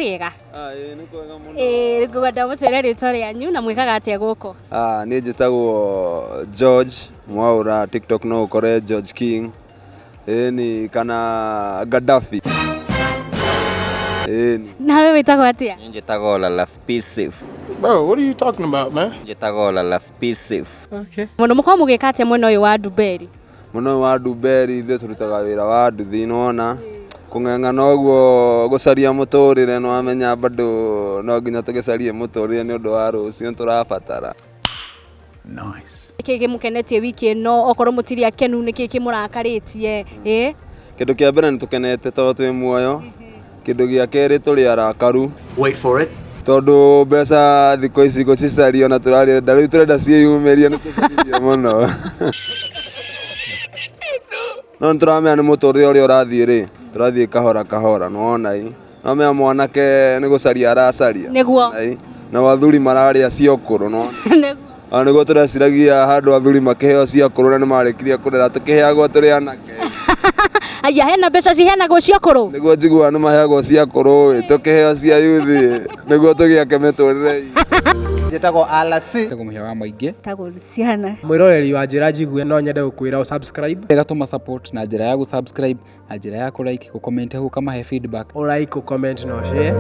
Mũrĩega? Ĩĩ, ngwenda mũtwĩre rĩtwa rĩanyu na mwĩkaga atĩa gũkũ? Ah, niĩ njĩtagwo George Mwaũra, TikTok no ũkore George King, ĩni kana Gaddafi. Ĩni. Nawe wĩtagwo atĩa? Niĩ njĩtagwo Lalaf P Safe. Bro, what are you talking about, man? Njĩtagwo Lalaf P Safe. Mũno mũkorwo mũgĩka atĩa mwena ũyũ wa Ndumberi? Mũno ũyũ wa Ndumberi ithuĩ tũrutaga wĩra wa nduthi nĩwona kũng'eng'ana ũguo gũcaria mũtũrĩre nĩwamenya bado no nginya tũgĩcarie mũtũrĩre nĩ ũndũ wa rũciũ nĩtũrabatara. Nĩkĩ kĩmũkenetie wiki ĩno? Okorwo mũtirĩ akenu nĩkĩ kĩmũrakarĩtie? Ĩĩ. Kĩndũ kĩa mbere nĩtũkenete tondũ twĩ muoyo, kĩndũ gĩa kerĩ tũrĩ arakaru. Wait for it. Tondũ mbeca thikũ ici gũcicaria ona tũrarenda rĩu tũrenda ciĩyumĩrie nĩ tũcaririe mũno. No nĩtũramenya nĩ mũtũrĩre ũrĩa ũrathiĩ rĩ, tũrathiĩ kahora kahora nĩwona ĩ. Nĩwamenya mwanake nĩ gũcaria aracaria. Nĩguo. Ĩ, nao athuri mararĩa cia ũkũrũ nĩwona. Nĩguo. Ona nĩguo tũreciragia handũ athuri makĩheo cia ũkũrũ na nĩmarĩkirie kũrera tũkĩheagwo tũrĩ anake. Aya, hena mbeca ciheanagwo cia ũkũrũ? Nĩguo njiguaga nĩmaheagwo cia ũkũrũ ĩ, tũkĩheo cia yuthi nĩguo tũgĩake mĩtũrĩre itũ. Njĩtagwo RC. Njĩtagwo Mũhĩa wa Maingĩ. Njĩtagwo Luciana. Mwĩroreri wa Njĩra Njigue no nyende gũkwĩra ũ subscribe. Ĩgatũma support na njĩra ya gũ subscribe, na njĩra ya kũ like, gũ comment hau ũkamahe feedback. Ũ like, ũ comment na ũ share.